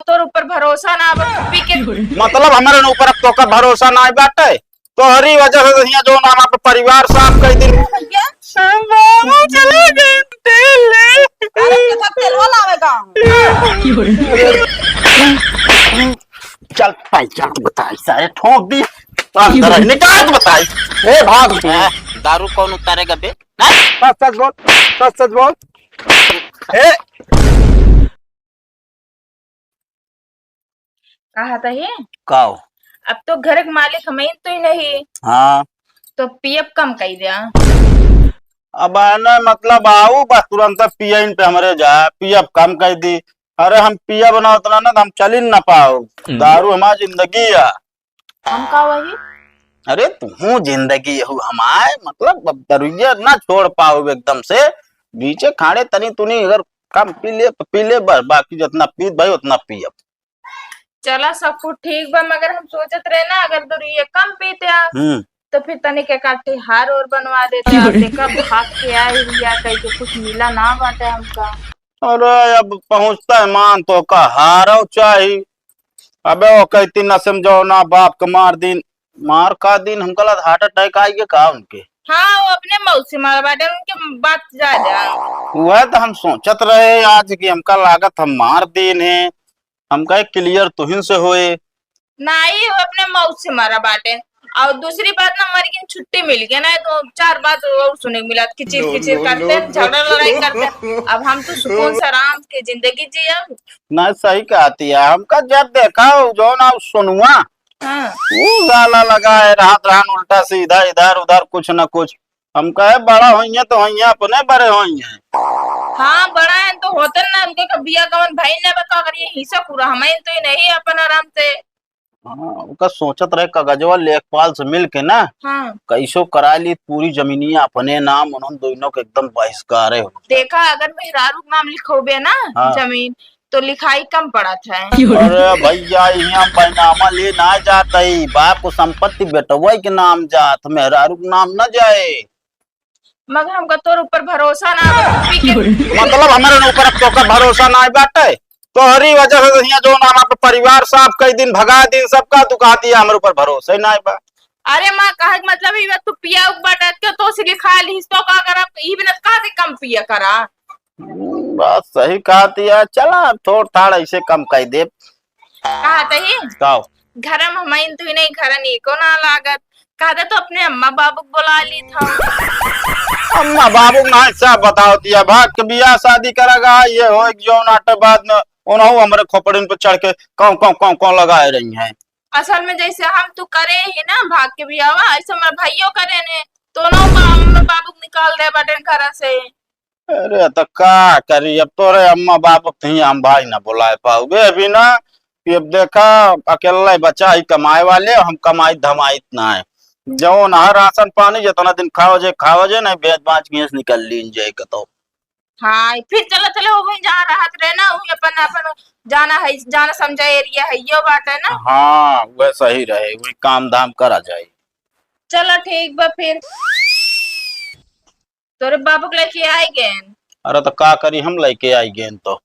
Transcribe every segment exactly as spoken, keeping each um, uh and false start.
तोर ऊपर भरोसा ना बा, पी के। मतलब हमरे ऊपर अब तोका भरोसा ना बाटे? तोहरी वजह से हियाँ जौन हम आपन परिवार साफ कइ दिन। भैया, चला गए तेल ले। अरे, के साथ तेलवा लावेगा। चल, पहचान बताई, सारे ठोक दी। अंदर है, निकाल के बताई। ए, भाग। ए, दारू कौन उतारेगा बे? नहीं। सच, सच बोल, सच, सच बोल। ए। कहा था ही? काओ? अब तो घर के मालिक हमइन तो ही नहीं। हाँ। तो पियब कम कइ द्या। अब आने मतलब आऊ बस तुरंत पियइन पे हमरे जा, पियब कम कइ दी। अरे हम पियब ना उतना ना तो हम चलिन ना पाओ। हम्म। दारू हमार जिंदगी है। हम का वही? अरे तुहूँ जिंदगी हो हमार, मतलब अब दरुइया ना छोड़ पाओ एकदम से। बीचे खाड़े तनी तुनी अगर कम पी ले तो पी ले बस, बाकी जितना पीत भाई उतना पियब। चला सब कुछ ठीक बा, मगर हम सोचत रहे ना अगर दरुइया कम पीते आ, हम्म। तो फिर तनिक एकाठी हार और बनवा देते। आप देखा भाग के आए हुई या कहीं के कुछ मिला ना बाटे हमका। अरे अब पहुँचता है मान तो का हारो चाही। अबे वो कहती नशे में जौना बाप के मार दीन, मार का दीन, हमका लगा heart attack आइगे का उनके। हाँ, वो अपने मौत से मारा बाटे, उनके बात ज्यादा। वह तो हम सोचत रहे आज कि हमका लागत हम मार दीन है, हमका एक clear तुहिन से होए। नाई, वो अपने मौत से मरा बाटे। और दूसरी बात ना, मर गई छुट्टी मिल गई ना, तो चार बात और सुने के मिला, किचिर किचिर करते, झगड़ा लड़ाई करते। अब हम तो सुकून से आराम के जिंदगी जियब। ना, सही कहती है, हमका जब देखा हो जो ना सोनुआ, हाँ। वो गाला लगा है, रात रात उल्टा सीधा, इधर उधर कुछ ना कुछ। हम कहे बड़ा होइए तो होइए, अपने बड़े होइए। हाँ, बड़ा है तो होते ना, उनके का बिया कवन भाई ने बताओ, अगर ये हिस्सा पूरा हमें तो ही नहीं अपन आराम से। हाँ, ओका सोचत रहे कागजवा लेखपाल से मिल के ना, हाँ। कैसो करा ली पूरी जमीनिया अपने नाम, उन्होंने दोनों के एकदम बहिष्कार हो। देखा, अगर मेहरारू के नाम लिखोबे ना हाँ। जमीन, तो लिखाई कम पड़त है। अरे भैया, यहाँ बैनामा ले ना जात है, बाप को संपत्ति बेटवा के नाम जात, मेहरारू के नाम ना जाए। मगर हमका तोर ऊपर भरोसा ना बा, पी के। मतलब हमरे ऊपर अब तोका भरोसा ना बाटे? तोहरी वजह से तो यहाँ जो नाम आपन परिवार साफ कई दिन, भगा दिन, सबका तू कहती है हमरे ऊपर भरोसा ही ना बा। अरे माँ, कहे के मतलब ई बा, तू पिया उक बाटे, क्यों तो से लिखा लिहिस तो का करब? ई बिना कहा दे कम पिया करा। हम्म, बात सही कहती है। चला, अब थोड़ थाड़ ऐसे कम कई दे। कहा तही? काओ? घर में हमाइन तू ही नहीं, घर नीको ना लागत। कहा दे तो अपने अम्मा बाबू को बुला ली था। अम्मा बाबू ना सब बताओ दिया, भाग के बियाह शादी करेगा, ये हो एक जौन आटे बाद में उन्हों हमरे खोपड़िन पे चढ़ के कौं, कौं, कौं, कौं लगाए रही हैं। असल में जैसे हम तू करे ही ना भाग के बियाह, ऐसे हमारे भाइयों करे ने, दोनों का अम्मा बाबू को निकाल दे बटन घर से। अरे, त का करी, अब तोरे अम्मा बाप के हियाँ हम भाई ना बुलाए पाउबे अभी ना, कि अब देखा, अकेला ही बच्चा ही कमाए वाले, हम कमाई धमाइत ना है। जौन है राशन पानी, जितना दिन खाओ जे, खाओ जे, नहीं बेच बाच के यहाँ से निकल लीन जाए कतो। हाँ, फिर चलो, चलो, वही जहाँ रहत रहे ना, वही अपन, अपन जाना है, जाना समझा एरिया है, यो बात है ना। हाँ, वह सही रहे, वही काम धाम करा जाए। चलो, ठीक बा फिर। तोरे बाबू के लेके आई गेन। अरे तो का करी, हम लेके आई गेन तो।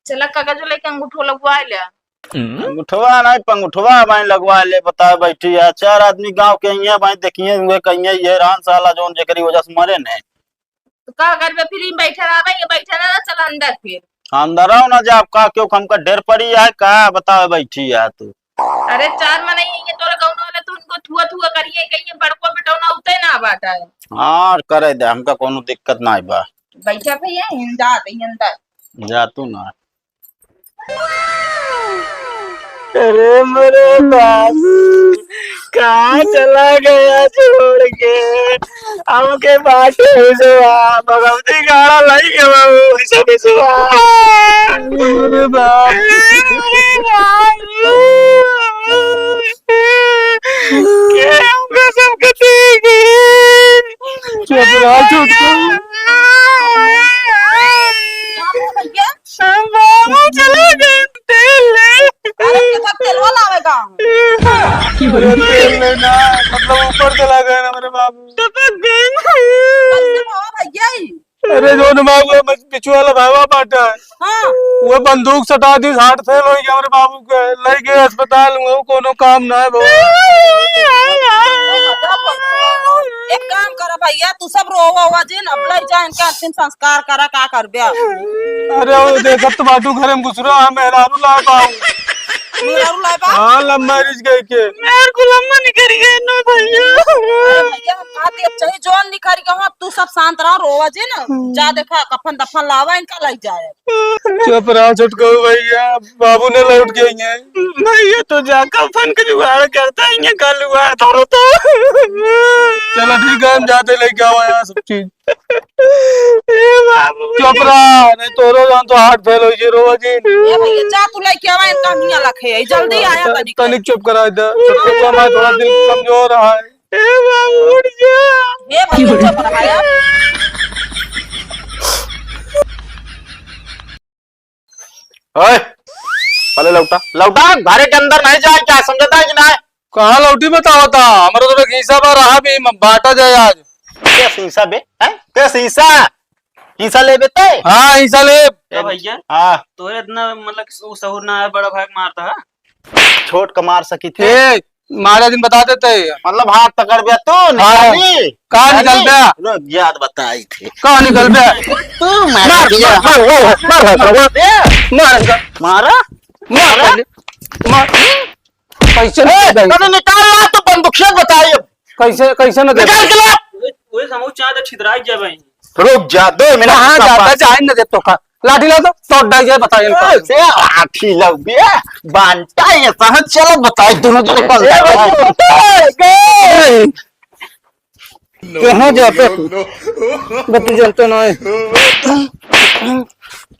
चला कागज लेके अंगूठो लगवा ले। अंगूठवा नहीं, पंगूठवा भाई लगवा ले, बताओ बैठी है। चार आदमी गांव के हियाँ भाई देखिए हुए कहिए ये रान साला जौन जेकरी वजह से मरे ने। तो का करबे फिर, ई बैठे रहबे, ये बैठे ना, चल अंदर फिर। अंदर आओ ना जाब का, क्यों हमका डर पड़ी है का, बताओ बैठी है तू। अरे चार मनई है ये तोरे गाँव वाले, तू उनको थुआ थुआ करिए, कहिए बड़को बेटौना उते ना बाटा है। हाँ, करे दे, हमका कोनो दिक्कत ना बा। बैठा भैया, हिंदा दे, हिंदा। जा तू ना। अरे मेरे बाबू, कहाँ चला गया छोड़ के? हमके बाटे हुसवा, भगवती गाड़ा लाई के बाबू, हुसवा, हुसवा। अरे बाप। के हमका सबके देगी। चुप रहो, चुप रहो। भैया, बाबा चला गए तेल ले। अरे, के साथ तेलवा लावेगा। अरे, तेल लेना, मतलब, ऊपर चला गए ना मेरे बाबू। टपक गए। कैसे बाबा भैया ही? अरे, जौन बाबू, हम पिछुआ वाला भाईवा बाटा है। हाँ। वो बंदूक सटा दी, heart fail होइ गया हमरे बाबू के, लइ गए अस्पताल, वो कोनो काम ना है बाबू। एक काम करा भैया, तू सब रोवा हुआ जिन, अब लइ जा इनका अंतिम संस्कार करा, का करबे अब? अरे, वो देखत तो बाटू, घर में घुसरा है, मेहरारू लाए बाबू। मेहरारू लाए बा? हाँ, love marriage गए के। मेरे को लम्बा निकल गए ना भैया। अरे भैया, हम कहा थे, अच्छा ही जौन निकल गए हो, अब तू सब शांत रहो, रोवा जिन। जा देखा, कफन दफन लावा, इनका लइ जाए। चुप रहा छोटकू भैया, बाबू न लौट के अइहैं। भैया तो जा कफन के जुगाड़ करता है, ये का जुगाड़ थोड़ा तो। चलो ठीक है, हम जाते लइके आवा यहाँ सब चीज। ए बाबू। चुप रहा, नहीं तोरो जान तो heart fail होइ जे, रोवा जिन। ए भैया, जा तू लइके आवा, इनका हियाँ रखे है, जल्दी आया तनिक। तनिक चुप करा दे, छोटकू हमारा थोड़ा दिल कमजोर है। ए बाबू, उठ जा। ए भैया, चुप रहा यार। ओए, पहले लौटा, लौटा, घरे के अंदर नहीं जाए, क्या समझता है कि नहीं? कहाँ लौटी बतावा था? हमारा तो हिस्सा बा रहा भी, म-, बांटा जाए आज। क्या हिस्सा बे? हैं? क्या हिस्सा? हिस्सा लेबे ते? हाँ, हिस्सा लेब। का भैया? हाँ। तोरे इतना, मतलब, कि उ सहूर ना है, बड़ा भाई के मारता है? छोट का मार सकी थे। ए, मारे दिन बता देते। मतलब, हाथ पकड़ बे तू, हाँ। निकाली। का निकल बे? रुक, याद बताई थे। का निकल बे? तू मार मार, दिया। मार, मार, मार, मार, मार। ए, मार इनका। मारा? मार, मारा? मार। कैसे ए, निकल बे? तने निकाल ला तो बंदूकिया बताई अब। कैसे, कैसे न दे? निकाल के ला। ओए, ओए, समूह चाँद छितराई जाबे। रुक जा, दो मिनट कहाँ का जाता पास। जाए न दे तो का? लाठी ला दो, तो डाई जाए, बताइए इनको। ए, से लाठी ला बे, बांटा ये सहज चलो बताई दोनों जने कल ए, जाए। ए, ए, कहाँ जाते? बत्ती जलते ना है।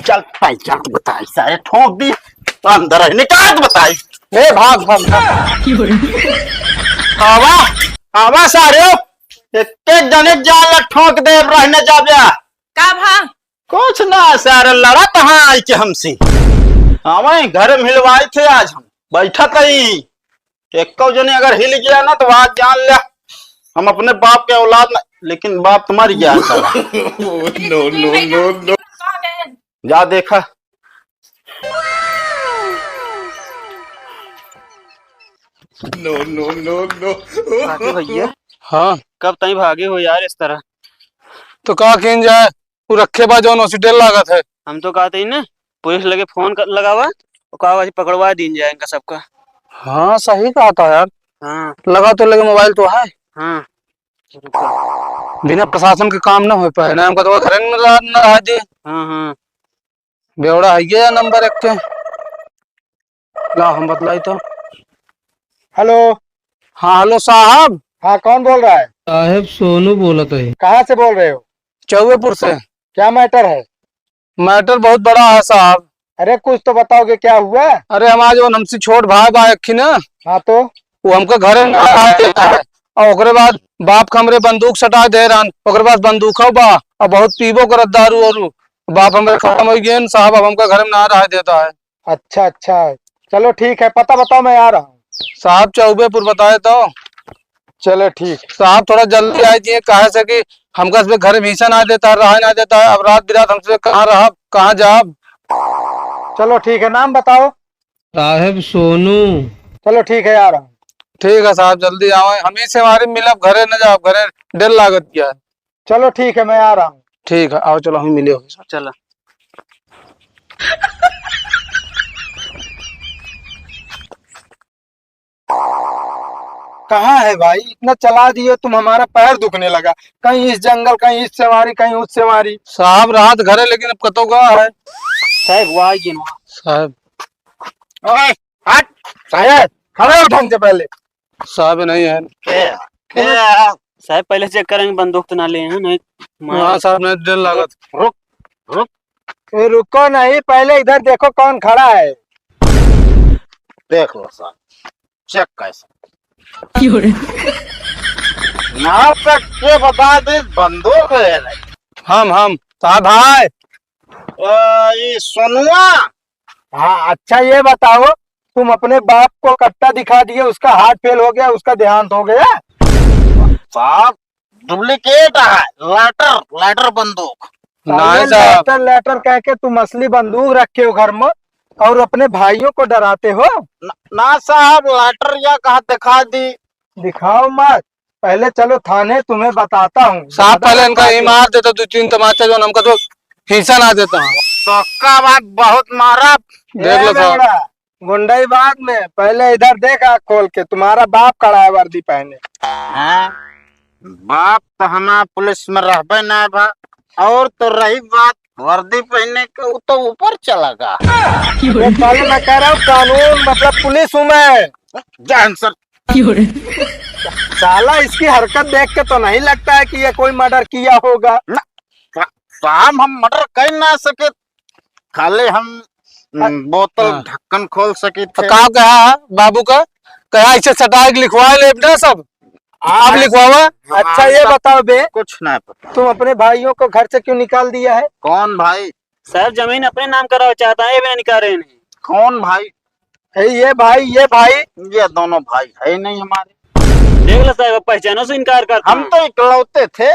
चल, पहचान बताई, सारे ठोक दी, अंदर है, निकाल बताई। ए, भाग, भाग, भाग। आवा, आवा सारे, एक एक जने जाल ठोक दे, रहने जा बे। का भा? कुछ ना सारे, लड़त हाँ आई के हमसे। हमें घर में हिलवाई थे आज हम, बैठा तई। एक्को जने अगर हिल गया ना तो आज जान ले, हम अपने बाप के औलाद ना, लेकिन बाप तुम्हारी गया साला। No, no, no, no। जा देखा। No, no, no, no। काके भैया? हाँ। कब ताई भागे हो यार इस तरह? तो का किन जाए, वो रखे बा जौन ओसी डर लागत है। हम तो कहते ही ना, पुलिस लगे फोन कर, लगावा, वो कहा आज पकड़वा दीन जाए इनका सबका। हाँ, सही कहा था यार। हाँ। लगा तो लगे, मोबाइल तो है। हाँ। बिना प्रशासन के काम ना हो पाए ना, हमका तो घर में रह, ना रह दे। हाँ, हाँ। बेवड़ा है ये नंबर एक के। ला, हम बतलाई तो। हेलो। हाँ, हेलो साहब। हाँ, कौन बोल रहा है? साहब, सोनू बोलत है। कहाँ से बोल रहे हो? चौबेपुर से। क्या मैटर है? मैटर बहुत बड़ा है साहब। अरे, कुछ तो बताओगे, क्या हुआ? अरे, हमार जौन हमसे छोट भाई बा एक ही ना, हाँ, तो? वो हमका घरे ना आए देता है। और ओकरे बाद बाप के हमरे बंदूक सटा दे रहन, ओकरे पास बंदूकौ बा और बहुत पीबो करत दारू वारू। बाप हमरे खत्म हो गए साहब, अब हमका घर में ना रह देता है। अच्छा, अच्छा, चलो ठीक है, पता बताओ, मैं आ रहा हूँ। साहब, चौबेपुर बताए तो। चलो ठीक। साहब, थोड़ा जल्दी आए दिए, काहे से कि हमका इसमें घर में हिस्सा ना देता है, रहा ना देता है। अब रात बिरात हमसे कहाँ रहब, कहाँ जाब? चलो ठीक है, नाम बताओ। साहब सोनू। चलो ठीक है, आ रहा हूँ। ठीक है साहब, जल्दी आवे। हम ही से हमारी मिलब, घरे न जाब, घरे डर लागत गया है। चलो ठीक है, मैं आ रहा हूँ। ठीक है, आओ, चलो, हम मिले हो। चला। कहाँ है भाई? इतना चला दिए तुम, हमारा पैर दुखने लगा, कहीं इस जंगल, कहीं इससे मारी, कहीं उससे मारी। साहब, रात घर है, लेकिन अब कतो गया है? साहब, वो आ गए ना। साहब। ओए, हट, साहब, खड़े हो ढंग से पहले। साहब नहीं है। ए, ए, साहब, पहले चेक करेंगे, बंदूक तो ना ले हैं, नहीं मार। हाँ, साहब, नहीं, डर लागत। रुक, रुक। ए, रुको नहीं, पहले इधर देखो कौन खड़ा है। देख लो साहब, चेक कैसे। क्यों रे? यहाँ पे के बता दे, बंदूक है रे। हम, हम, साहब भाई। आ, ये सोनुआ। हाँ, अच्छा ये बताओ, तुम अपने बाप को कट्टा दिखा दिए, उसका हार्ट फेल हो गया, उसका देहांत हो गया। साहब, डुप्लीकेट है, लाइटर, लाइटर बंदूक। नहीं साहब। लेटर, लेटर कह के तुम असली बंदूक रखे हो घर में और अपने भाइयों को डराते हो। न-, ना साहब, लेटर या कहा दिखा दी। दिखाओ मत, पहले चलो थाने, तुम्हें बताता हूँ। साहब, पहले इनका ही मार देता दो तीन तमाचा, जो हमका तो हिंसा ना देता। तो का बात, बहुत मारा। देख लो ए साहब। बेवड़ा, गुंडई बाद में, पहले इधर देख आँख खोल के, तुम्हारा बाप खड़ा है वर्दी पहने। हाँ, बाप तो हमारा पुलिस में रहबे ना भा, और तो रही बात वर्दी पहने के, वो तो ऊपर चला गया। वो पहले मैं कह रहा हूँ, कानून मतलब पुलिस हूँ मैं। जान सर। साला, इसकी हरकत देख के तो नहीं लगता है कि ये कोई मर्डर किया होगा। ना, सा-, साहब, हम मर्डर कर ना सके, खाली हम, अ-, हम्म, बोतल हाँ। ढक्कन खोल सके तो थे। का कहा बाबू का? कहा इसे सटाई के लिखवा ले अपना सब। आप आज लिखवावा। अच्छा, ये आज तक बताओ बे, कुछ ना पता। तुम अपने भाइयों को घर से क्यों निकाल दिया है? कौन भाई? साहब, जमीन अपने नाम करावा चाहता है, ये भी नहीं निकाल रहे हैं। कौन भाई? ए, ये भाई, ये भाई। ये दोनों भाई है ही नहीं हमारे। देख लो साहब, अब पहचानो से इनकार करते हम हैं। तो इकलौते थे।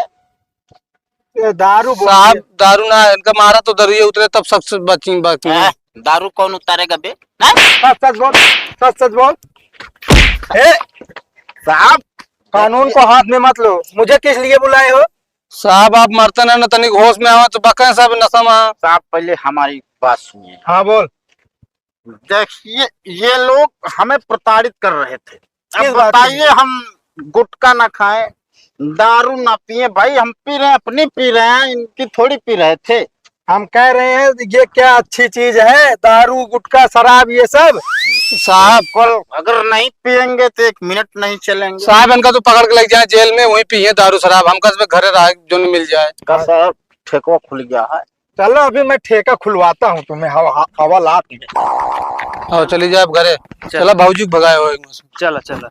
ये दारू बोल साहब, दिया। दारू ना, इनका मारा तो दरिये उतरे, तब शक से बची, बची। ए, दारू कौन उतारेगा बे? हैं? सच, सच बोल, सच, सच बोल। ए, साहब, कानून को हाथ में मत लो। मुझे किस लिए बुलाए हो? साहब, आप मरते ना, ना तनिक होश में आवा तो बकें सब नशा में। साहब, पहले हमारी बात सुनिए। हाँ, बोल। देखिए, ये लोग हमें प्रताड़ित कर रहे थे। अब किस बात के बताइए, लिए? हम गुटखा ना खाएं, दारू ना पिए भाई, हम पी रहे हैं, अपनी पी रहे हैं, इनकी थोड़ी पी रहे थे। हम कह रहे हैं, ये क्या अच्छी चीज है, दारू, गुटखा, शराब, ये सब? साहब, कल अगर नहीं पिएंगे तो एक मिनट नहीं चलेंगे। साहब, इनका तो पकड़ के ले जाए जेल में, वहीं पिए दारू शराब, हमका सब घरे रह जो मिल जाए। का साहब, ठेकवा खुल गया है। चलो, अभी मैं ठेका खुलवाता हूँ तुम्हें हवा-, हवालात में। आओ, चली जाए आप घरे। चल। चला, भौजी के भगाए हो एक मुँह से। चला, चला।